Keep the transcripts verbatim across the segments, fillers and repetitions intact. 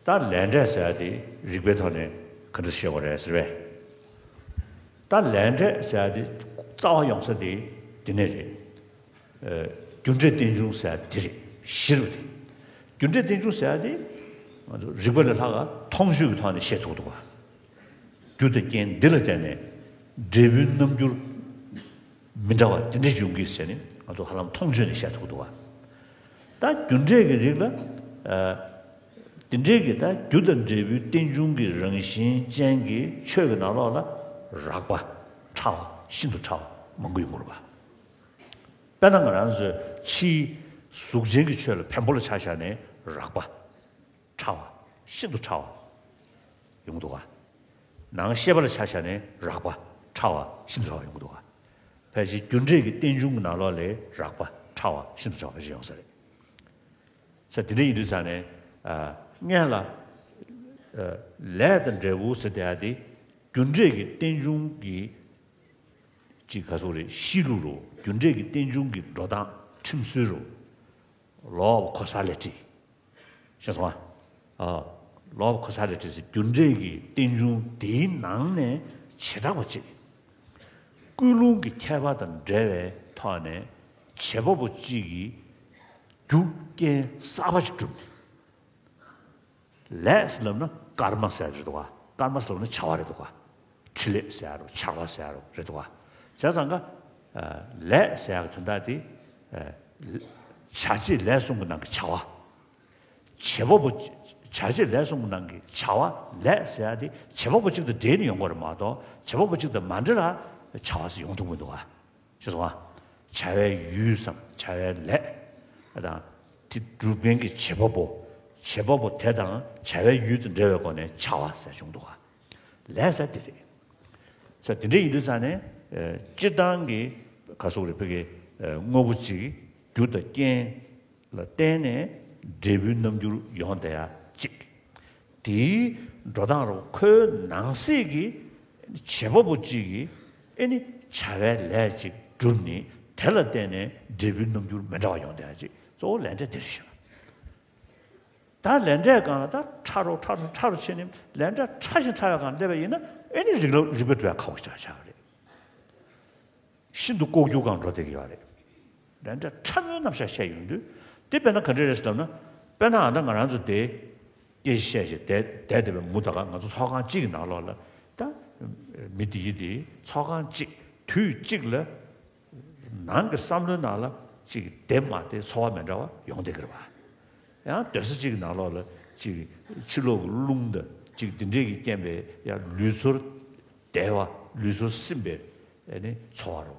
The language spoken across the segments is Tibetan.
ད་ལས་འབྲས་ཟེར་ཡ་དེ་རིགས་པའི་ཐོག་ནས་ག་འདྲ་བཤད་དགོས་རེད་ཟེར་བས། ད་ལས་འབྲས་ཟེར་ཡ་དེ་རྩ་བ་ཡོང་ས་དེ་དེ་ནས་རེད། ཨ། རྒྱུ་འབྲས་རྟེན་འབྱུང་ཟེར་ཡ་དེ་རེད། གཞི་རུ་དེ། རྒྱུ་འབྲས་རྟེན་འབྱུང་ཟེར་ཡ་དེ་ང་ཚོ་རིགས་པ་ལས་ལྷག་ག་མཐོང་ཆོས་ཀྱི་ཐོག་ནས་བཤད་ཐུབ་འདུག་ག་རྒྱུ་དང་རྐྱེན་འདི་ལ་བརྟེན་ནས་འབྲས་བུའི་རྣམ་འགྱུར་མི་འདྲ་བ་དེ་འདྲ་འབྱུང་གི་ཟེར་ནས་ང་ཚོ་ཧ་ལམ་མཐོང་ཆོས་ནས་བཤད་ཐུབ་འདུག་ག་ད་རྒྱུ་འབྲས་ཀྱི་རིགས་ལ། ཨ། དེ་འདྲའི་གི་ད་རྒྱུ་དང་འབྲས་བུའི་རྟེན་འབྱུང་གི་རང་བཞིན་ཅན་གྱི་ཆོས་ཀྱི་ནང་ལོགས་ལ་རགས་པ་ཕྲ་བ་ཤིན་ཏུ་ཕྲ་བ་མང་པོ་ཡོང་གི་རེད་པ། དཔེར་ན་ང་རང་ཚོའི་ཕྱིའི་གཟུགས་ཅན་གྱི་ཆོས་ལ་བེམ་པོ་ལ་ཆ་བཞག་ནས་རགས་པ་ཕྲ་བ་ཤིན་ཏུ་ཕྲ་བ་ཡོང་གི་འདུག་ག་ནང་ཤེས་པ་ལ་ཆ་བཞག་ནས་རགས་པ་ཕྲ་བ་ཤིན་ཏུ་ཕྲ་བ་ཡོང་གི་འདུག་ག་ཕལ་ཆེར་རྒྱུ་འབྲས་ཀྱི་རྟེན་འབྱུང་གི་ནང་ལོགས་ལས་རགས་པ་ཕྲ་བ་ཤིན་ཏུ་ཕྲ་བ་ཕལ་ཆེར་ཡོང་ས་རེད། ས་དེ་འདྲ་ཡིན་དུས་ཙང་ནས། ཨ། སྔོན་ལ། ཨ། ལས་དང་འབྲས་བུ་ཟེར་བསྡད་ཡ་དེ་རྒྱུ་འབྲས་ཀྱི་རྟེན་འབྱུང་གི་ཅིག་ག་ཟེར་དགོས་རེད། གཤིས་ལུགས་རུ་རྒྱུ་འབྲས་ཀྱི་རྟེན་འབྱུང་གི་འགྲོ་སྟངས་ཁྲིམས་སྲོལ་རུ། Law of causality ཤེས་སོང་ཨ། ཨ། Law of causality ཟེར་རྒྱུ་འབྲས་ཀྱི་རྟེན་འབྱུང་དེའི་ནང་ནས་བྱེ་བྲག་པ་ཅིག་ཀུན་སློང་གི་ཁྱད་པར་དང་འབྲེལ་བའི་ཐོག་ནས་བྱེད་པ་པོ་གཅིག་གིས་རྒྱུ་རྐྱེན་གསར་པ་ཞིག་བསྒྲུབས་ནས། ལས་ཟེར་ལབ་ན་ཀརྨ་ཟེར་རེད་འདུག་ག་ཀརྨ་ཟེར་ལབ་ན་བྱ་བ་རེད་འདུག་ག་འཕྲིན་ལས་ཟེར་ཡ་རེད། ཆགས་པ་ཟེར་ཡ་རེད་འདུག་ག་བྱས་ཙང་ཀ་ལས་ཟེར་ཡ་གི་དོན་དག་དེ། བྱ་བྱེད་ལས་གསུམ་གྱི་ནང་གི་བྱ་བ། བྱེད་པ་པོ། བྱ་བྱེད་ལས་གསུམ་གྱི་ནང་གི་བྱ་བ་ལས་ཟེར་ཡ་དེ་བྱེད་པ་པོ་གཅིག་དང་འབྲེལ་ནས་ཡོང་དགོས་རེད་མ་གཏོགས་བྱེད་པ་པོ་གཅིག་དང་མ་འབྲེལ་བར་བྱ་བ་ཟེར་ཡོང་ཐུབ་མི་འདུག་ག་ཤེས་སོང་ཨ། བྱ་བའི་ཡུལ་སམ་བྱ་བའི་ལས། དང་། དེ་སྒྲུབ་མཁན་གྱི་བྱེད་པ་པོ། བྱེད་པ་པོ་དེ་དང་བྱ་བའི་ཡུལ་དུ་འབྲེལ་བའི་སྒོ་ནས་བྱ་བ་ཟེར་བྱུང་འདུག་ག་ལས་ཟེར་དེ་རེད། ས་དེ་འདྲ་ཡིན་དུས་ཙང་ནས། ཨ། སྤྱིར་བཏང་གི་ག་ཟེར་དགོས་རེད། བོད་ཀྱི། ཨ། དངོས་པོ་གཅིག་རྒྱུ་དང་རྐྱེན་ལ་བརྟེན་ནས་འབྲས་བུའི་རྣམ་འགྱུར་ཡོང་བསྡད་ཡ་གཅིག་དེའི་འགྲོ་སྟངས་རུ་ཁོའི་ནང་གསེས་ཀྱི་བྱེད་པ་པོ་གཅིག་གིས་ཨེ་ནི་བྱ་བའི་ལས་གཅིག་བསྒྲུབས་ནས་དེ་ལ་བརྟེན་ནས་འབྲས་བུའི་རྣམ་འགྱུར་མི་འདྲ་བ་ཡོང་བསྡད་ཡ་གཅིག་གཙོ་བོ་ལས་འབྲས་དེ་རེད་ཤག་ད་ལས་འབྲས་སྒང་ལ་ད་ཕྲ་རུ་ཕྲ་རུ་ཕྲ་རུ་ཕྱིན་ནས་ལས་འབྲས་ཕྲ་ཞིང་ཕྲ་བའི་སྒང་སླེབས་པ་ཡིན་ན་ཨེ་ནི་རིགས་ལ་རིགས་པས་འགྲོ་ཡ་ཁག་པོ་ཆགས་ཆགས་རེད། ཤིན་ཏུ་ལྐོག་གྱུར་སྒང་འགྲོ་བསྡད་ཀྱི་ཡོད་རེད། ལས་འབྲས་ཕྲ་མོའི་རྣམ་གཞག་བཤད་ཡོང་དུས་དེ་དཔེར་ན་ག་འདྲ་རེད་ཟེར་ལབ་ན། དཔེར་ན་ཨ་ད་ང་རང་ཚོ་དེ་སྐད་ཆ་བཤད་བྱས་བསྡད་བསྡད་བསྡད་པའི་མུ་ད་ག་ང་ཚོ་ཚོགས་ཁང་གཅིག་གི་ནང་ལོགས་ལ་ད་མི་དེ་ཡི་དེ་ཚོགས་ཁང་གཅིག་དུས་གཅིག་ལ། ནང་གི་བསམ་བློའི་ནང་ལ་ཅིག་བདེ་མ་བདེ་ཚོར་བ་མི་འདྲ་བ་ཡོང་བསྡད་ཀྱི་རེད་པ། ཡང་སྡོད་ས་གཅིག་གི་ནང་ལོགས་ལ་ཅིག་ཕྱི་ལོགས་ཀྱི་རླུང་དང་ཅིག་འདི་འདྲས་ཀྱིས་རྐྱེན་པས་ཡང་ལུས་ཚོར་བདེ་བ་ལུས་ཚོར་སིམ་པའི་ཨ་ནི་ཚོར་བ་རོ།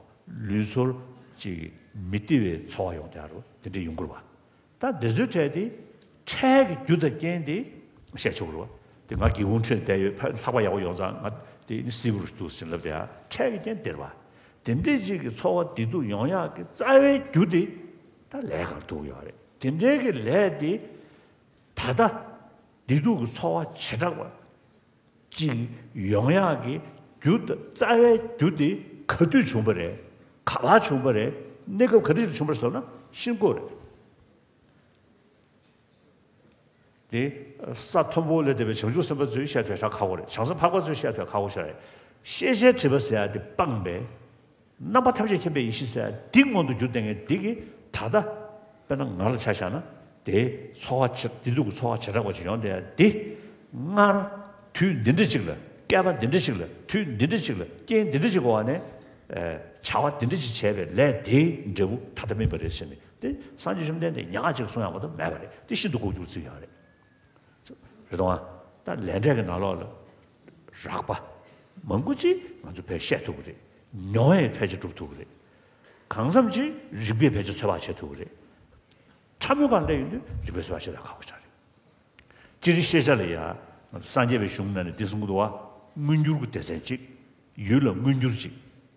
ལུས་ཚོར་ཅིག་མི་བདེ་བའི་ཚོར་བ་ཡོང་བསྡད་རོ། དེ་འདྲས་ཡོང་གི་རེད་པ། ད་འདི་ཚོའི་གྲས་དེ་འཕྲལ་གྱི་རྒྱུ་དང་རྐྱེན་དེ་བཤད་ཆོག་གི་རེད་པ། དེ་ང་སྒེའུ་ཁུང་ཁྲོད་བསྡད་ཡོད་ཕ་ལྷགས་པ་ཡག་པོ་ཡོང་ཙང་ང་དེ་ནི་སིལ་བུར་འདུག་ཟེར་ལབ་དེ་ཡ་འཕྲལ་གྱི་རྐྱེན་དེ་རེད་པ། དེ་འདྲས་ཅིག་གི་ཚོར་བ་བདེ་སྡུག་ཡོང་ཡག་གི་རྩ་བའི་རྒྱུ་དེ་ད་ལས་སྒང་ཐུག་ཡོད་རེད། དེ་འདྲའི་གི་ལས་དེ་ད་ལྟ་བདེ་སྡུག་གི་ཚོར་བ་བྱེ་བྲག་པ་ཅིག་ཡོང་ཡག་གི་རྒྱུ་དང་རྩ་བའི་རྒྱུ་དེ་ག་དུས་བྱུང་བ་རེད། ག་པར་བྱུང་བ་རེད། གནས་སྐབས་ག་དུས་བྱུང་བ་རེད་ཟེར་ན་ཤིན་ལྐོག་རེད། དེ་ས་མཐོན་པོ་ལས་འདས་པའི་བྱང་ཆུབ་སེམས་དཔའ་ཚོས་བཤད་ཐུབ་ཡ་ཁག་པོ་རེད། བྱང་སེམས་འཕགས་པ་ཚོས་བཤད་ཐུབ་ཡ་ཁག་པོ་ཞིག་རེད། ཤེས་བྱའི་སྒྲིབ་པ་ཟེར་ཡ་དེ་སྤངས་པས། རྣམ་པ་ཐམས་ཅད་མཁྱེན་པའི་ཡེ་ཤེས་ཟེར་ཡ་འདི་མངོན་དུ་གྱུར་བསྡད་མཁན་འདི་གིས་ད་ལྟ་དཔེར་ན་ང་ལ་ཆ་བཞག་ན་དེ་ཚོར་བ་བྱེད་བདེ་སྡུག་གི་ཚོར་བ་བྱེ་བྲག་པ་ཅིག་ཡོང་བསྡད་ཡ་འདི་སྔར་དུས་འདི་འདྲ་ཅིག་ལ་བསྐལ་པ་འདི་འདྲ་ཅིག་ལ་དུས་འདི་འདྲ་ཅིག་ལ་རྐྱེན་འདི་འདྲ་ཅིག་གི་འོག་ནས་བྱ་བ་འདི་འདྲ་ཅིག་བྱས་པའི་ལས་དེའི་འབྲས་བུ་ད་ལྟ་སྨིན་པ་རེད་ཟེར་ནས། དེ་སངས་རྒྱས་བཅོམ་ལྡན་འདས་ཉག་གཅིག་གསུང་ཡག་མ་གཏོགས་མེད་པ་རེད། དེ་ཤིན་ཏུ་ལྐོག་གྱུར་ཚིག་ཡང་རེད། རེད་དོ། ད་ལས་འབྲས་ཀྱི་ནང་ལོགས་ལ་རགས་པ་མང་པོ་ཅིག་ང་ཚོ་ཕལ་བཤད་ཐུབ་ཀྱི་རེད། མྱོང་བས་ཕལ་ཆེར་སྒྲུབ་ཐུབ་ཀྱི་རེད། གང་འཚམ་ཅིག་རིགས་པས་ཕལ་ཆེར་ཚོད་དཔག་བྱེད་ཐུབ་ཀྱི་རེད། ཕྲ་མོའི་སྒང་སླེབས་ཡོང་དུས་རིགས་པས་ཚོད་དཔག་བྱེད་ཡག་ཁག་པོ་ཆགས་རེད། སྤྱིར་ཤེས་བྱ་ལ་ཡང་སངས་རྒྱས་པའི་གཞུང་ནང་ནས་འདི་གསུང་གི་འདུག་བ། མངོན་གྱུར་གྱི་སྡེ་ཚན་གཅིག་ཡུལ་ལ་མངོན་གྱུར་གཅིག་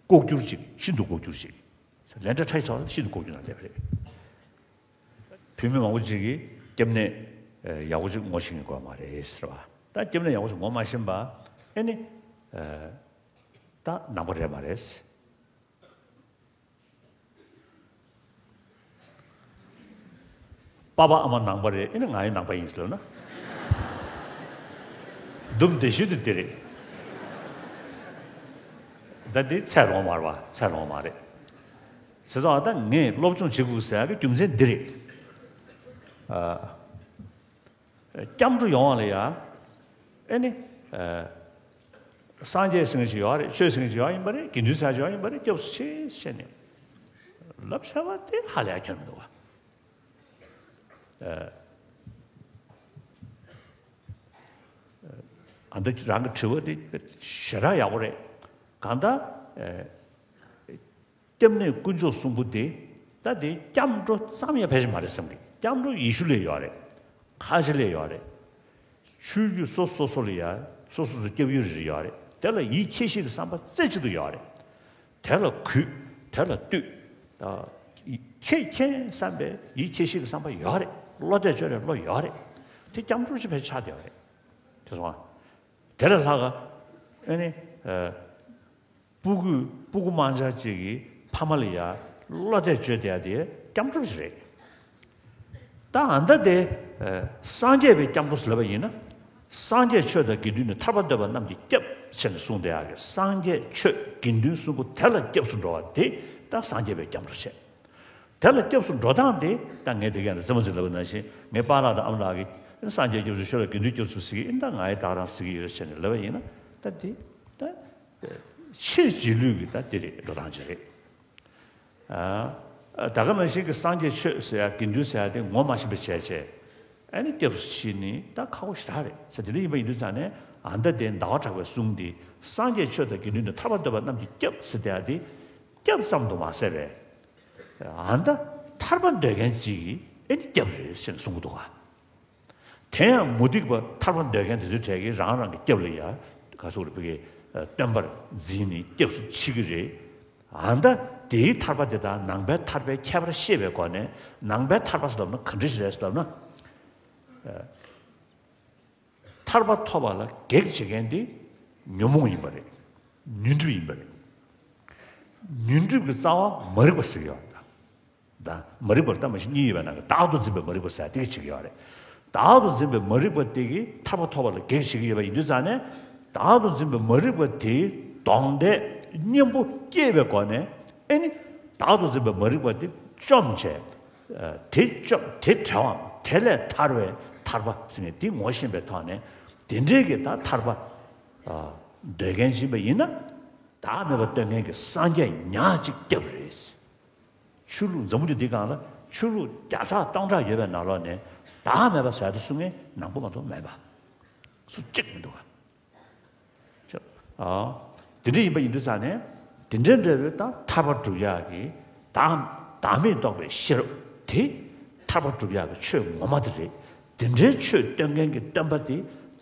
ལྐོག་གྱུར་གཅིག་ཤིན་ཏུ་ལྐོག་གྱུར་གཅིག་ལས་འབྲས་ཕྲ་ཞིང་ཚོགས་ལ་ཤིན་ཏུ་ལྐོག་གྱུར་ནང་སླེབས་པ་རེད། བོད་མི་མང་པོ་ཅིག་གིས་སྐྱབས་གནས་ཡག་པོ་ཅིག་ངོ་ཤེས་ཀྱི་དགོས་མ་རེད་ཟེར་བ། ད་སྐྱབས་གནས་ཡག་པོ་ཅིག་ངོ་མ་ཤེས་པ་ཨེ་ནི་ད་ནང་པ་རེད་མ་རེད། པ་ཕ་ཨ་མ་ནང་པ་རེད། ཨེ་ནི་ང་ཡང་ནང་པ་ཡིན་ཟེར་ལབ་ན། འདུམ་བདེ་ཤོས་དེ་འདི་རེད། ད་འདི་ཚད་ལོངས་མ་རེད་པ། ཚད་ལོངས་མ་རེད། བྱས་ཙང་ད་ངས་སློབ་སྦྱོང་བྱེད་དགོས་ཟེར་ཡག་གི་རྒྱུ་མཚན་འདི་རེད། ཨ། སྐྱབས་འགྲོ་ཡོང་བ་ལ་ཡ། ཨེ་ནི། ཨ། སངས་རྒྱས་ཟེར་མཁན་ཞིག་ཡོད་རེད། ཆོས་ཟེར་མཁན་ཞིག་ཡོད་ཡིན་པ་རེད། དགེ་འདུན་ཟེར་ཡག་ཞིག་ཡོད་ཡིན་པ་རེད། སྐྱབས་སུ་མཆི་ཟེར་ནས་ལབ་བཞག་པ་དེ་ཧ་ལས་ཡག་ཁྱོན་མི་འདུག་པ། ཨ། ཨ། འདི་རང་གི་དྲི་བ་དེ་ཞེ་དྲག་ཡག་པོ་རེད། གང་ལྟར། ཨ། སྐྱབས་གནས་དཀོན་མཆོག་གསུམ་པོ་དེ། ད་དེ་སྐྱབས་འགྲོ་ཙམ་ཡང་ཕལ་ཆེར་མ་རེད་བསམ་གི། སྐྱབས་འགྲོ་ཡེ་ཤུ་ལ་ཡོད་རེད། ཁ་ཆེ་ལ་ཡོད་རེད། ཆོས་བརྒྱུད་སོ་སོ་སོ་ལ་ཡ། སོ་སོ་སོ་སྐྱབས་ཡུལ་རེ་རེ་ཡོད་རེད། དེ་ལ་ཡིད་ཆེས་ཤིང་གི་བསམ་པ་རྩེ་གཅིག་ཏུ་ཡོད་རེད། དེ་ལ་གུས། དེ་ལ་བཏུད། ཨ། ཁྱེད་མཁྱེན་བསམ་པའི་ཡིད་ཆེས་ཤིང་གི་བསམ་པ་ཡོད་རེད། བློ་གཏད་བཅོལ་བའི་བློ་ཡོད་རེད། དེ་སྐྱབས་འགྲོ་ཅིག་ཕལ་ཆེར་ཆགས་བསྡད་ཡོད་རེད། དེ་སོང་ང་། དེ་ལས་ལྷག་ག་ཨེ་ནི། ཨ། སྤུ་གུ། སྤུ་གུ་མང་ཆེ་ཅིག་གིས་ཕ་མ་ལ་ཡ་བློ་གཏད་བཅོལ་བསྡད་ཡ་དེ་སྐྱབས་འགྲོ་ཞིག་རེད། ད་ཨ་ད་དེ། ཨ། སངས་རྒྱས་པའི་སྐྱབས་འགྲོ་ཟེར་ལབ་པ་ཡིན་ན། སངས་རྒྱས་ཆོས་དང་དགེ་འདུན་ནི། ཐར་པ་འདོད་པ་རྣམས་ཀྱི་སྐྱབས་ཟེར་ནས་གསུངས་བསྡད་ཡ་གི། སངས་རྒྱས་ཆོས་དགེ་འདུན་གསུམ་པོ་དེ་ལ་སྐྱབས་སུ་འགྲོ་བ་དེ་ད་སངས་རྒྱས་པའི་སྐྱབས་འགྲོ་བྱས། དེ་ལ་སྐྱབས་སུ་འགྲོ་སྟངས་དེ་ད་ངས་དེ་ག་ནས་རྩེད་མོ་རྩེ་ལབ་པ་ནང་བཞིན། ངའི་པཱ་ལགས་དང་ཨ་མ་ལགས་ཀྱིས་སངས་རྒྱས་སྐྱབས་སུ་མཆི་ལ་དགེ་འདུན་སྐྱབས་སུ་ཟེར་གི་ཡིན། ད་ང་ཡི་ད་རང་ཟེར་གི་ཡོད་ཟེར་ནས་ལབ་པ་ཡིན་ན། ད་དེ་ད་ཕྱིར་རྗེས་ལུས་ཀྱི་ད་དེ་རེད། འགྲོ་སྟངས་ཅིག་རེད། ཨ། ད་ག་ནང་བཞིན་གྱི་སངས་རྒྱས་ཆོས་ཟེར་ཡ། དགེ་འདུན་ཟེར་ཡ་དེ་ངོ་མ་ཤེས་པ་བྱས་བྱས། ཨ་ནི་སྐྱབས་སུ་མཆི་ནི་ད་ཁག་པོ་ཞེ་དྲག་རེད་ཟེར། དེ་འདྲ་ཡིན་པ་ཡིན་དུས་ཙང་ནས། ཨ་ད་དེ་ཟླ་བ་གྲགས་པའི་གསུང་དེ། སངས་རྒྱས་ཆོས་དང་དགེ་འདུན་ནི། ཐར་པ་འདོད་པ་རྣམས་ཀྱི་སྐྱབས་ཟེར་བསྡད་ཡ་དེ། སྐྱབས་ཙམ་དུ་མ་ཟད་པས། ཨ་ད་ཐར་པ་འདོད་མཁན་ཅིག་གི་ཨེ་ནི་སྐྱབས་རེད་ཟེར་ནས་གསུང་གི་འདུག་ག་དེ་ཡང་མུ་སྟེགས་པ་ཐར་པ་འདོད་མཁན་དེ་ཚོའི་གྲས་ཀྱིས་རང་རང་གི་སྐྱབས་ལ་ཡ། ག་ཚོད་རེད། བོད་ཀྱི་སྟོན་པར་འཛིན་ནས་སྐྱབས་སུ་མཆི་གི་རེད། ཨ་ད་དེའི་ཐར་པ་དེ་དང་ནང་པའི་ཐར་པའི་ཁྱད་པར་ཤེས་པའི་སྒོ་ནས། ནང་པའི་ཐར་པ་ཟེར་ལབ་ན་ག་འདྲ་ཞིག་རེད་ཟེར་ལབ་ན། ཐར་པ་ཐོབ་པ་ལ་གེགས་བྱེད་མཁན་དེ་ཉོན་མོངས་ཡིན་པ་རེད། ཉོན་སྒྲིབ་ཡིན་པ་རེད། ཉོན་སྒྲིབ་ཀྱི་རྩ་བ་མ་རིག་པ་ཟེར་གྱི་ཡོད་རེད། ད་མ་རིག་པར་ད་མ་གཞི་གཉིས་ཡོད་པའི་ནང་གི་བདག་ཏུ་འཛིན་པའི་མ་རིག་པ་ཟེར་དེ་ག་བྱེད་ཀྱི་ཡོད་རེད། བདག་ཏུ་འཛིན་པའི་མ་རིག་པ་དེ་གིས་ཐར་པ་ཐོབ་པ་ལ་གེགས་བྱེད་ཀྱི་ཡོད་པ་ཡིན་དུས་ཙང་ནས། བདག་ཏུ་འཛིན་པའི་མ་རིག་པ་དེའི་གདོང་འདེད་གཉེན་པོ་སྐྱེས་པའི་སྒོ་ནས། ཨེ་ནི་བདག་ཏུ་འཛིན་པའི་མ་རིག་པ་དེ་བཅོམ་བྱས། ཨ། དེ་བཅོམ། དེ་བྲལ་བའམ་དེ་ལས་ཐར་བའི་ཐར་པ་ཟེར་ནས་དེ་ངོ་ཤེས་པའི་ཐོག་ནས། དེ་འདྲའི་གི་ད་ཐར་པ། ཨ། འདོད་མཁན་ཡིན་པ་ཡིན་ན། བདག་མེད་པ་སྟོན་མཁན་གྱི་སངས་རྒྱས་ཉག་གཅིག་སྐྱབས་རེད། ཆོས་ལུགས་འཛམ་བུ་གླིང་འདི་སྒང་ལ་ཆོས་ལུགས་བརྒྱ་ཕྲག་སྟོང་ཕྲག་ཡོད་པའི་ནང་ལོགས་ནས། བདག་མེད་པ་ཟེར་དེ་གསུང་མཁན་ནང་པ་མ་གཏོགས་མེད་པ། སུ་གཅིག་མི་འདུག་ག་ཨ། དེ་འདྲ་ཡིན་པ་ཡིན་དུས་ཙང་ནས། དེ་འདྲ་འདྲ་བའི་ད་ཐར་པ་སྒྲུབ་ཡག་གི་བདག། བདག་མེད་རྟོགས་པའི་ཤེས་རབ་དེ། ཐར་པ་སྒྲུབ་ཡག་གི་ཆོས་ངོ་མ་དེ་རེད། དེ་འདྲའི་ཆོས་སྟོན་མཁན་གྱི་སྟོན་པ་དེ།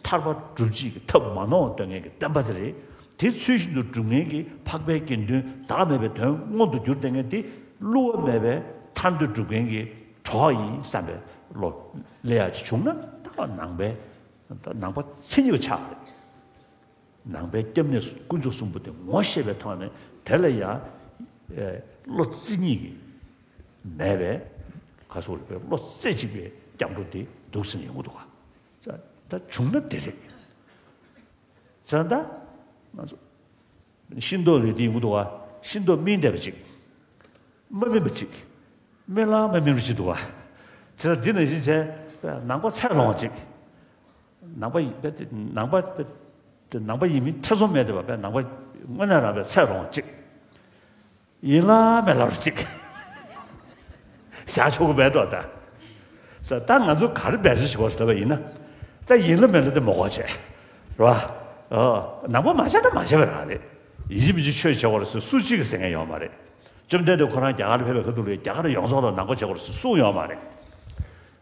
ཐར་པ་སྒྲུབ་བྱེད་ཀྱི་ཐབས་མ་ནོར་བ་སྟོན་མཁན་གྱི་སྟོན་པ་དེ་རེད། དེ་ཚུལ་བཞིན་དུ་སྒྲུབ་མཁན་གྱི་འཕགས་པའི་དགེ་འདུན། བདག་མེད་པའི་དོན་མངོན་དུ་གྱུར་བསྡད་མཁན་དེ། བསླུ་བ་མེད་པའི་ཐར་འདོད་སྒྲུབ་མཁན་གྱི་གྲོགས་ཡིན་བསམ་པའི་བློ་སླེབས་ཡག་ཅིག་བྱུང་ན། ད་ནང་པའི། ད་ནང་པ་མཚན་ཉིད་པ་ཆགས་པ་རེད། ནང་པའི་སྐྱབས་གནས་དཀོན་མཆོག་གསུམ་པོ་དེ་ངོ་ཤེས་པའི་ཐོག་ནས། དེ་ལ་ཡང་། ཨེ། བློ་རྩེ་གཉིས་ཀྱིས་མེད་པའི། ག་ཚོད་རེད་པས། བློ་རྩེ་གཅིག་པའི་སྐྱབས་འགྲོ་དེ་འདུག་ཟེར་ནས་ཡོང་གི་འདུག་ག་ད་བྱུང་ན་དེ་རེད། ད་ལྟ་ང་ཚོ་ཤིང་ཏོག་ལས་དེ་ཡོང་གི་འདུག་ག་ཤིང་ཏོག་སྨིན་བསྡད་པ་ཅིག་མ་སྨིན་པ་ཅིག་སྨིན་ལ་མ་སྨིན་པ་ཅིག་འདུག་ག་བྱས་ཙང་འདི་ནང་བཞིན་བྱས། ནང་པ་ཚད་ལོངས་པ་ཅིག་ནང་པ་ཡིན་པ་དེ། ནང་པ་དེ། ནང་པ་ཡིན་མིན་ཐེ་ཚོམ་མེད་དེ་བ། ནང་པ་དངོས་གནས་རང་པའི་ཚད་ལོངས་པ་ཅིག་ཡིན་ལ་མེད་ལ་རུ་གཅིག་བཞག་ཆོག་གི་མེད་འགྲོ་ད། ས་ད་ང་ཚོ་ག་རེ་འབད་བརྩོན་བྱེད་དགོས་ཟེར་བ་ཡིན་ན། ད་ཡིན་ལ་མེད་ལ་དེ་མ་དགོས་བྱས། རེད་བ། ཨོ། ནང་པ་མ་བྱས་ད་མ་བྱས་པ་རང་རེད། ཡིན་གཅིག་མིན་གཅིག་ཆོས་བྱེད་དགོས་རེད་ཟེར་སུ་གཅིག་གིས་ཟེར་མཁན་ཡོད་མ་རེད། བཅོམ་ལྡན་འདས་ཁོ་རང་རྒྱ་གར་ལ་ཕེབས་པའི་ཁ་ཐུག་ལ་རྒྱ་གར་ཡོངས་རྫོགས་ལ་ནང་པ་བྱེད་དགོས་རེད་ཟེར་གསུངས་ཡོད་མ་རེད།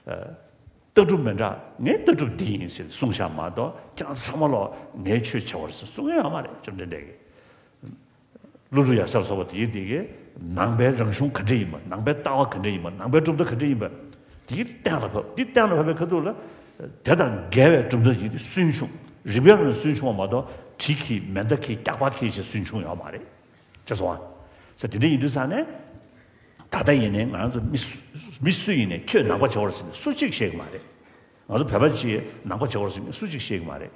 ཨ། ལྟ་གྲུབ་མི་འདྲ། ངའི་ལྟ་གྲུབ་འདི་ཡིན་ཟེར་གསུངས་བཞག་མ་གཏོགས། ཁྱེད་རང་ཚང་མ་ལོ་ངའི་ཆོས་བྱེད་དགོས་རེད་ཟེར་གསུངས་ཡོད་མ་རེད། བཅོམ་ལྡན་འདས་ཀྱིས། ཀླུ་སྒྲུབ་ཡབ་སྲས་ལ་སོགས་པ་དེའི་དེ་གའི་ནང་པའི་རང་གཞུང་ག་འདྲ་ཡིན་པ། ནང་པའི་ལྟ་བ་ག་འདྲ་ཡིན་པ། ནང་པའི་གྲུབ་མཐའ་ག་འདྲ་ཡིན་པ། དེའི་གཏན་ལ་ཕབ། དེ་གཏན་ལ་ཕབ་པའི་ཁ་ཐུག་ལ། དེ་དང་འགལ་བའི་གྲུབ་མཐའ་ཞིག་དེ་སུན་ཕྱུང་། རིགས་པའི་ངོས་ནས་སུན་ཕྱུང་བ་མ་གཏོགས། གྲི་གིས་མེ་མདའ་གིས་རྒྱག་པ་གིས་ཞེས་སུན་ཕྱུང་ཡོད་མ་རེད། ཅེས་སོ། ས་དེ་འདྲ་ཡིན་དུས་ཙང་ནས། ད་ལྟ་ཡིན་ནའི་ང་རང་ཚོ་མི་སུ། མི་སུ་ཡིན་ནའི་ཁྱོད་ནང་པ་བྱེད་དགོས་རེད་ཟེར་ནས་སུ་གཅིག་བཤད་གི་མ་རེད། ང་ཚོ་བོད་པ་ཅིག་ནང་པ་བྱེད་དགོས་རེད་ཟེར་ནས་སུ་གཅིག་བཤད་གི་མ་རེད།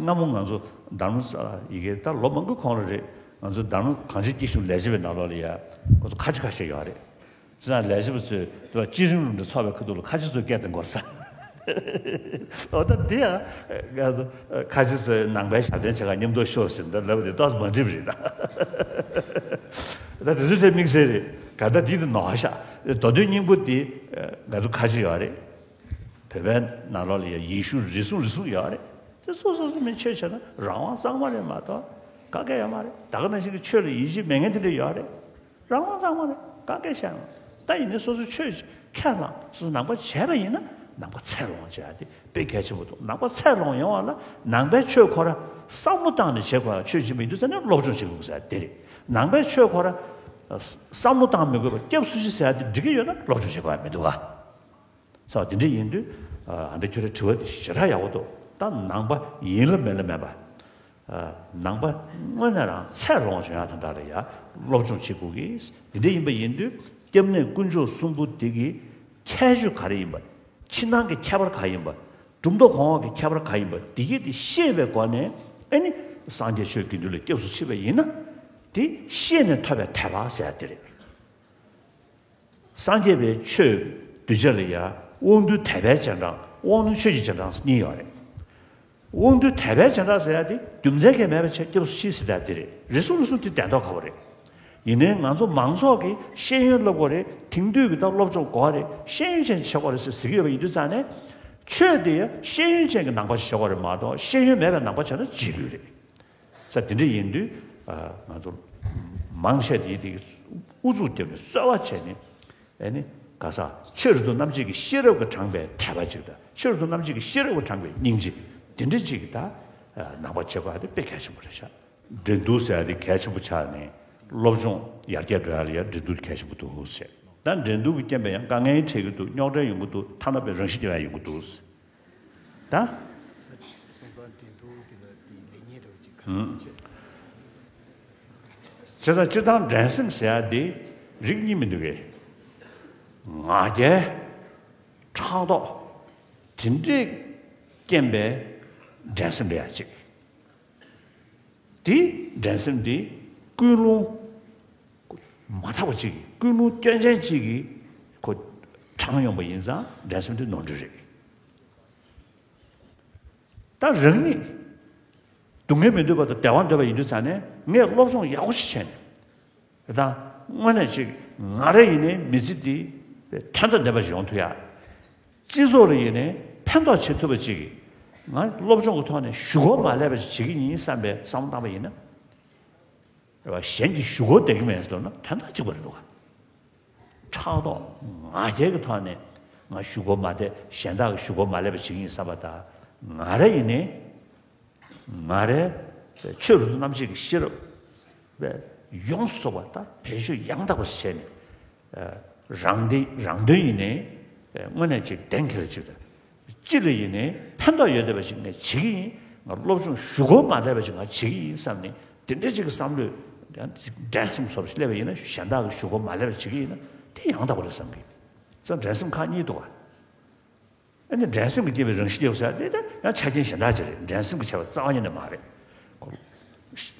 སྔ་མོ་ང་ཚོ་དྷརྨ་ས་ལ་ཡི་གེ་ད་ལོ་མང་པོའི་གོང་ལ་རེད། ང་ཚོ་དྷརྨ་གངས་ཅན་སྐྱིད་གཤོངས་ལས་བྱེད་པའི་ནང་ལོགས་ལ་ཡ་ཁོ་ཚོ་ཁ་ཆེ་ཁ་ཤས་ཡོད་རེད། ཅི་ཙང་ལས་བྱེད་པ་ཚོས་དེ་ལ་སྤྱིར་རིང་རུ་འདྲ་ཚོགས་པའི་ཁ་ཐུག་ལ་ཁ་ཆེ་ཚོས་སྐད་དེ་འགོར་ས། འོ་ད་དེ་ཡང་ང་ཚོ་ཁ་ཆེ་ཚོས་ནང་པའི་ཞབས་བརྟན་བྱེད་ག་མཉམ་དུ་ཤོག་ཟེར་ད་ལབ་པ་དེ་ཏོག་ཙམ་མ་འགྲིག་པ་རེད་ད། ད་དེ་ཚོའི་གྲས་དམིགས་བསལ་རེད། ག་ད་དེ་དེ་ནོར་ཤག་མདོ་དོན་སྙིང་པོ་དེ་ང་ཚོ་ཁ་ཆེ་ཡོད་རེད། བོད་པའི་ནང་ལོགས་ལ་ཡང་ཡེ་ཤུ་རེ་ཟུང་རེ་ཟུང་ཡོད་རེད། དེ་སོ་སོ་སོ་མིན་ཆོས་བྱས་ན་རང་དབང་གཙང་མ་རེད་མ་གཏོགས་ག་གེ་ཡོད་མ་རེད། ད་ག་ནང་བཞིན་གྱི་ཆོས་ལ་ཡིད་ཆེས་མེད་མཁན་དེ་འདྲ་ཡོད་རེད། རང་དབང་གཙང་མ་རེད། ག་གེ་བྱས་མ་རེད། ད་ཡིན་ནའི་སོ་སོ་ཆོས་ཁས་བླངས་སོ་སོ་ནང་པ་བྱས་པ་ཡིན་ན་ནང་པ་ཚད་ལོངས་བྱས་ཏེ་དཔེ་གལ་ཆེན་པོ་འདུག་ནང་པ་ཚད་ལོངས་ཡོང་བ་ལ་ནང་པའི་ཆོས་ཁོ་ར་བསམ་བློ་བཏང་ནས་བྱེད་དགོས་ཡ་ཆོས་ཅིག་མི་འདུག་ཟེར་ནས་སློབ་སྦྱོང་བྱེད་དགོས་ཟེར་དེ་རེད། ནང་པའི་ཆོས་ཁོ་ར་བསམ་བློ་བཏང་མི་དགོས་པར་སྐྱབས་སུ་མཆི་ཟེར་ཡ་དེ་འགྲིག་གི་ཡོད་ན་སློབ་སྦྱོང་བྱེད་དགོས་ཡ་མི་འདུག་ག་ས་དེ་འདྲ་ཡིན་དུས་ཨ་འདྲ་ཁྱོད་རའི་དྲི་བ་དེ་ཞེ་དྲག་ཡག་པོ་འདུག་ད་ནང་པ་ཡིན་ལ་མེད་ལ་མེད་པ། ནང་པ་དངོས་གནས་རང་ཚད་ལོངས་བྱུང་ཡག་དོན་དག་ལ་ཡ་སློབ་སྦྱོང་བྱེད་དགོས་ཀྱི། འདི་འདྲ་ཡིན་པ་ཡིན་དུས་སྐྱབས་གནས་དཀོན་མཆོག་གསུམ་པོ་འདི་གི་ཁྱད་ཆོས་ག་རེ་ཡིན་པ། ཕྱི་ནང་གི་ཁྱད་པར་ག་ཡིན་པ། གྲུབ་མཐའ་གོང་འོག་གི་ཁྱད་པར་ག་ཡིན་པ་འདི་གི་དེ་ཤེས་པའི་སྒོ་ནས་ཨ་ནི་སངས་རྒྱས་ཆོས་དགེ་འདུན་ལ་སྐྱབས་སུ་མཆི་བ་ཡིན་ན་དེ་ཤེས་ནས་ཐོབ་པའི་དད་པ་ཟེར་ཡ་དེ་རེད། སངས་རྒྱས་པའི་ཆོས་གདུལ་བྱ་ལ་ཡང་དབང་རྟུལ་དད་པའི་རྗེས་འབྲང་དབང་རྣོན་ཆོས་ཀྱི་རྗེས་འབྲང་གཉིས་ཡོད་རེད། དབང་རྟུལ་དད་པའི་རྗེས་འབྲང་ཟེར་ཡ་དེ་རྒྱུ་མཚན་གྱིས་མེད་པ་བྱས་སྐྱབས་སུ་མཆི་ཟེར་ཡ་དེ་རེད། རེ་ཟུང་རེ་ཟུང་དེ་བདེན་མདོག་ཁ་པོ་རེད། ཡིན་ནའི་ང་ཚོ་མང་ཚོགས་ཀྱིས་ཤེས་ཡོན་བསླབ་དགོས་རེད། དེང་དུས་ཀྱི་ད་སློབ་སྦྱོང་དགོས་རེད། ཤེས་ཡོན་ཅན་བྱེད་དགོས་རེད་ཟེར་ཟེར་གྱི་ཡོད་པ་ཡིན་དུས་ཙང་ནས་ཆོས་དེ་ཡང་ཤེས་ཡོན་ཅན་གྱི་ནང་པ་ཞིག་བྱེད་དགོས་རེད་མ་གཏོགས་ཤེས་ཡོན་མེད་པའི་ནང་པ་བྱས་ན་རྗེས་ལུས་རེད། ས་དེ་འདྲ་ཡིན་དུས་ང་ཚོ་མང་ཆེ་དེ་དེ་ཨུ་ཚུགས་བརྒྱབ་ནས་གསོལ་བ་བྱས་ནས་ཨེ་ནི་ག་ས་ཆོས་རིན་ཐང་རྣམ་འབྱེད་ཀྱི་ཤེས་རབ་ཀྱིས་དྲངས་པའི་དད་པ་ཅིག་དང་ཆོས་རིན་ཐང་རྣམ་འབྱེད་ཀྱི་ཤེས་རབ་ཀྱིས་དྲངས་པའི་སྙིང་རྗེ་དེ་འདྲ་ཅིག་ད་ནང་པ་བྱེད་དགོས་ཡ་དེ་དཔེ་གལ་ཆེན་པོ་རེད་ཤག་འགྲན་བསྡུར་ཟེར་ཡ་དེ་གལ་ཆེན་པོ་ཆགས་ནས་སློབ་སྦྱོང་ཡར་རྒྱས་འགྲོ་ཡ་ལ་ཡ་འགྲན་བསྡུར་གལ་ཆེན་པོ་འདུག་ཟེར། ད་འགྲན་བསྡུར་གྱི་རྐྱེན་པས་ཡང་དཀའ་ངལ་འཕྲད་ཀྱི་འདུག་རྙོག་དྲ་ཡོང་གི་འདུག་ཐ་ན་པའི་རང་ཤི་རྒྱག་ཡ་ཡོང་གི་འདུག་ད། སོང་ཙང་འགྲན་བསྡུར་གྱི་ལ་དེ་ལེགས་ཉེས་འདྲ་བོ་ཅིག་ཁ་ཤས་བྱས། བྱས་ཙང་སྤྱིར་བཏང་འགྲན་སེམས་ཟེར་ཡ་དེ་རིགས་གཉིས་མི་འདུག་གས། ང་རྒྱལ། ཕྲག་དོག་དེ་འདྲས་རྐྱེན་པས་འགྲན་སེམས་རེད་ཡ་གཅིག་དེ་འགྲན་སེམས་དེ་ཀུན་སློང་མ་དག་པ་གཅིག་གིས་ཀུན་སློང་སྐྱོན་ཅན་གཅིག་གིས་ཁོ་དྲངས་ཡོང་པ་ཡིན་ཙང་འགྲན་སེམས་དེ་ནོར་འཁྲུལ་རེད། ད་རང་ཉིད་སྡུག་བསྔལ་མི་འདོད་པ་དང་བདེ་བ་འདོད་པ་ཡིན་དུས་ཙང་ནས་ངས་སློབ་སྦྱོང་ཡག་པོ་ཞིག་བྱས་ནས་ད་དངོས་གནས་ཅིག་ང་རང་ཡིན་ནའི་མི་ཚེ་འདི་དོན་དང་ལྡན་པ་ཞིག་ཡོང་ཐུབ་ཡ། སྤྱི་ཚོགས་ལ་ཡིན་ནའི་ཕན་ཐོགས་བྱེད་ཐུབ་པ་ཅིག་ང་སློབ་སྦྱོང་གི་ཐོག་ནས་ཞུ་སྒོ་མ་ལས་པ་ཞིག་བྱེད་ཀྱི་ཡིན་བསམ་པའི་བསམ་བློ་བཏང་པ་ཡིན་ན། རེད་བ། གཞན་གྱིས་ཞུ་སྒོ་བསྡད་ཀྱི་མེད་ཟེར་ན་དོན་དག་གཅིག་པ་རེད་འདུག་ག་ཕྲག་དོག་ང་རྒྱལ་གྱི་ཐོག་ནས་ང་ཞུ་སྒོ་མ་བསྡད་གཞན་དག་གིས་ཞུ་སྒོ་མ་ལས་པ་བྱེད་ཀྱི་ཡིན་བསམ་པ་དང་ང་རང་ཡིན་ནའི་ང་རའི་ཆོས་རིན་ཐང་རྣམ་འབྱེད་ཀྱི་ཤེས་རབ་ཡོངས་སུ་རྫོགས་པ་དང་བེད་སྤྱོད་ཡང་དག་པ་ཞིག་བྱས་ནས། རང་བདེ་རང་དོན་ཡིན་ནའི་དངོས་གནས་ཅིག་གདེང་འཁེལ་ཅིག་དང་། སྤྱི་ལ་ཡིན་ནའི་ཕན་ཐོགས་ཡོད་བསྡད་པ་ཞིག་ངས་བྱེད་ཀྱི་ཡིན། ང་སློབ་སྦྱོང་ཞུ་སྒོ་མ་ལས་པ་ཞིག་ང་བྱེད་ཀྱི་ཡིན་བསམ་ནས་དེ་འདྲའི་ཅིག་གི་བསམ་བློས་ཡང་འགྲན་སེམས་ཚོར་ཞིག་སླེབས་པ་ཡིན་ན་གཞན་དག་གིས་ཞུ་སྒོ་མ་ལས་པ་བྱེད་ཀྱི་ཡིན་ན་དེ་ཡང་དག་པ་རེད་བསམ་གི། ཙང་འགྲན་སེམས་ཁག་གཉིས་འདུག་ག་ཨ་ནི་འགྲན་སེམས་ཀྱིས་བསྐྱེད་པའི་རང་ཤི་རྒྱག་ཟེར་དེ་ད་ཡང་ཆ་རྐྱེན་གཞན་དག་ཅིག་རེད། འགྲན་སེམས་ཀྱིས་བྱས་པ་རྩ་བ་ཉིད་ནས་མ་རེད།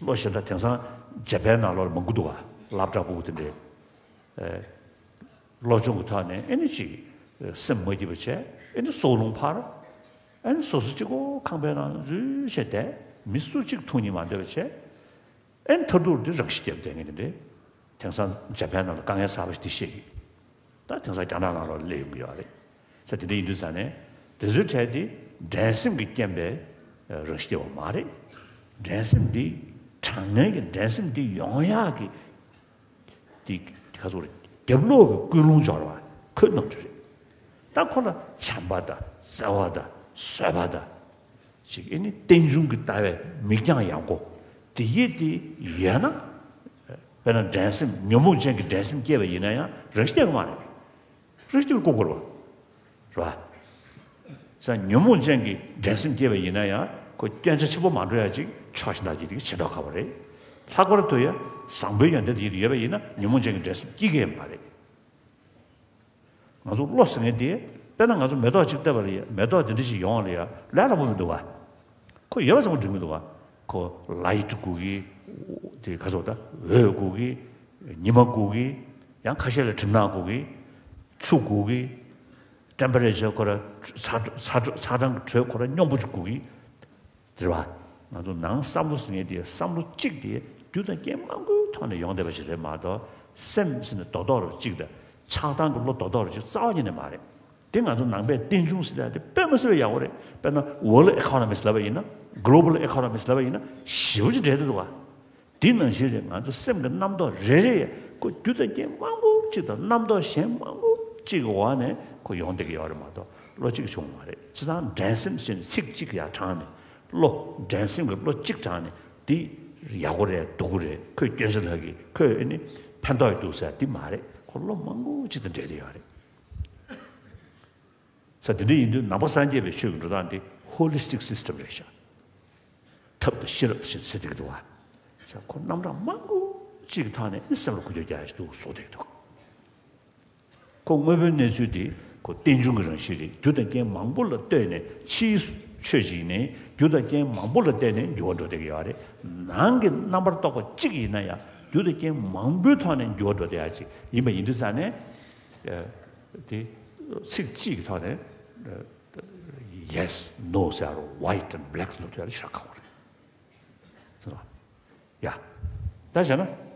ལོ་གཞན་དག་དེང་སང་ཇ་པན་ནང་ལོགས་ལ་མང་པོ་འདུག་ག་སློབ་གྲྭ་ཕྲུ་གུ་དེ་འདྲས། སློབ་སྦྱོང་གི་ཐོག་ནས་ཨེ་ནི་ཅིག་སེམས་མ་སྐྱིད་པ་བྱས་ཨེ་ནི་སྲོག་རླུང་འཕར། ཨེ་ནི་སོ་སོ་གཅིག་པོ་ཁང་པའི་ནང་འཛུལ་བྱས་བསྡད། མི་སུ་གཅིག་ཐུག་ཉན་མ་འདོད་པ་བྱས། ཨེ་ནི་མཐར་ཐུག་འདི་རང་ཤི་རྒྱབ་བསྡད་མཁན་དེ་འདྲས། དེང་སང་ཇ་པན་ནང་ལ་དཀའ་ངལ་གསར་པ་ཞིག་འདི་བཤད་ཀྱི། ད་དེང་སང་རྒྱ་ནག་ནང་ལོགས་སླེབས་ཡོང་གི་ཡོད་རེད། ས་དེ་འདྲ་ཡིན་དུས་ཙང་ནས་དེ་ཚོའི་གྲས་དེ་འགྲན་སེམས་ཀྱི་རྐྱེན་པས་རང་ཤི་རྒྱབ་པ་མ་རེད། འགྲན་སེམས་འདི་དྲང་གནས་ཀྱི་འགྲན་སེམས་འདི་ཡོང་ཡག་གི་དེ་ག་ཚོད་རེད། རྒྱབ་ལོགས་ཀྱི་ཀུན་སློང་སྦྱོར་བ་ཁོའི་རྣམ་འགྱུར་རེད། ད་ཁོ་ལ་བྱམས་པ་དང་བརྩེ་བ་དང་བཟོད་པ་དང་ཅིག་ཨེ་ནི་རྟེན་འབྱུང་གི་ལྟ་བའི་མིག་རྒྱང་ཡངས་པོ་དེ་ཡིད་དེ་ཡོད་ན། དཔེར་ན་འགྲན་སེམས་ཉོན་མོངས་ཅན་གྱི་འགྲན་སེམས་སྐྱེས་པ་ཡིན་ན་ཡང་རང་ཤི་རྒྱག་གི་མ་རེད། རང་ཤི་རྒྱག་ལྐུགས་པ་རེད་བ། རེད་བ། ས་ཉོན་མོངས་ཅན་གྱི་འགྲན་སེམས་སྐྱེས་པ་ཡིན་ན་ཡང་ཁོ་སྐྱོན་ཆ་ཆེན་པོ་མ་འགྲོ་ཡ་ཅིག་ཕྱོགས་ཤིག་ན་ཅིག་དེ་བྱེད་མདོག་ཁ་པོ་རེད། ལྷག་པར་དུ་ཡ་བཟང་པོའི་ཡོན་ཏན་དེ་ཡིད་དུ་ཡོད་པ་ཡིན་ན་ཉོན་མོངས་ཅན་གྱི་འགྲན་སེམས་སྐྱེ་གི་མ་རེད། ང་ཚོ་བློ་ཟེར་མཁན་དེ་དཔེར་ན་ང་ཚོ་མེ་ཏོག་ཅིག་བཏབ་པ་ལ་ཡ་མེ་ཏོག་དེ་འདྲ་ཞིག་ཡོང་བ་ལ་ཡ་ལས་སླ་པོ་མི་འདུག་བ། ཁོ་ཡོད་པ་ཚང་མ་འགྲིག་མི་འདུག་བ། ཁོ་light་དགོས་ཀྱི། དེ་ག་ཚོད་ད། འོད་དགོས་ཀྱི། ཉི་མ་དགོས་ཀྱི། ཡང་ཁ་ཤས་ལ་གྲིབ་ནག་དགོས་ཀྱི། ཆུ་དགོས་ཀྱི། temperature་ཁོ་ར་ཚ་ཚ་ཚ་གྲང་གི་དྲོད་ཁོ་ར་སྙོམས་པོ་ཅིག་དགོས་ཀྱི། རེད་བ། ང་ཚོ་ནང་བསམ་བློ་ཟེར་མཁན་དེ་བསམ་བློ་གཅིག་དེ་རྒྱུ་དང་རྐྱེན་མང་པོའི་ཐོག་ནས་ཡོང་བསྡད་པ་ཞིག་རེད་མ་གཏོགས། སེམས་ཟེར་ནས་རྡོག་རྡོག་རུ་གཅིག་དང་། ཆགས་སྡང་གི་བློ་རྡོག་རྡོག་རུ་གཅིག་རྩ་བ་ཉིད་ནས་མ་རེད། དེ་ང་ཚོ་ནང་པའི་རྟེན་འབྱུང་ཟེར་ཡ་དེ་དཔེ་མི་སྲིད་པའི་ཡག་པོ་རེད། དཔེར་ན་world economy་ཟེར་ལབ་པ་ཡིན་ན། global economy་ཟེར་ལབ་པ་ཡིན་ན་ཞེ་པོ་ཅིག་འབྲེལ་བསྡད་འདུག་བ། དེ་ནང་བཞིན་རེད། ང་ཚོ་སེམས་ཀྱི་རྣམ་རྟོག་རེ་རེ་ཡས་ཁོ་རྒྱུ་དང་རྐྱེན་མང་པོ་གཅིག་དང་རྣམ་རྟོག་གཞན་མང་པོ་གཅིག་གི་འོག་ནས་ཁོ་ཡོང་བསྡད་ཀྱི་ཡོད་རེད་མ་གཏོགས་བློ་གཅིག་བྱུང་བ་མ་རེད། བྱས་ཙང་འགྲན་སེམས་ཟེར་ནས་ཚིག་གཅིག་ཡར་དྲངས་ནས། བློ། འགྲན་སེམས་ཀྱི་བློ་གཅིག་དྲངས་ནས་དེ་ཡག་པོ་རེད། སྡུག་པོ་རེད། ཁོས་སྐྱོན་ཆ་ལྷག་གི། ཁོས་ཨེ་ནི་ཕན་ཐོགས་ཡོད་འདུག་ཟེར་དེ་མ་རེད། ཁོ་བློ་མང་པོ་གཅིག་དང་འབྲེལ་བསྡད་ཡོད་རེད། ས་དེ་འདྲ་ཡིན་དུས་ནང་པ་སངས་རྒྱས་པའི་ཆོས་ཀྱི་འགྲོ་སྟངས་དེ་holistic system་རེད་ཤག་ཐབས་དང་ཤེས་རབ་ཞེས་ཟེར་བསྡད་ཀྱི་འདུག་བ། ས་ཁོ་རྣམ་གྲངས་མང་པོ་གཅིག་གི་ཐོག་ནས་ནི་སེམས་ལ་འགུལ་སྐྱོད་རྒྱག་ཡ་ཞིག་འདུག་བཟོ་བསྡད་ཀྱི་འདུག་ཁོ་དངོས་པོའི་གནས་ཚུལ་དེ་ཁོ་རྟེན་འབྱུང་གི་རང་བཞིན་རེད། རྒྱུ་དང་རྐྱེན་མང་པོ་ལ་ལྟོས་ནས། ཕྱིའི་ཆོས་ཅིག་ཡིན་ནའི་རྒྱུ་དང་རྐྱེན་མང་པོ་ལ་བརྟེན་ནས་འགྱུར་བ་འགྲོ་བསྡད་ཀྱི་ཡོད་རེད། ནང་གི་རྣམ་པར་རྟོག་པ་གཅིག་ཡིན་ན་ཡང་རྒྱུ་དང་རྐྱེན་མང་པོའི་ཐོག་ནས་འགྱུར་བ་འགྲོ་བསྡད་ཡ་ཅིག་ཡིན་པ་ཡིན་དུས་ཙང་ནས། དེ་ཚིག་གཅིག་གི་ཐོག་ནས་yes no་ཟེར་རོ། white and black་ལ་ཐོས་ཤ་ཁ་བ་རེད། ཡ། ད་བྱས་ན་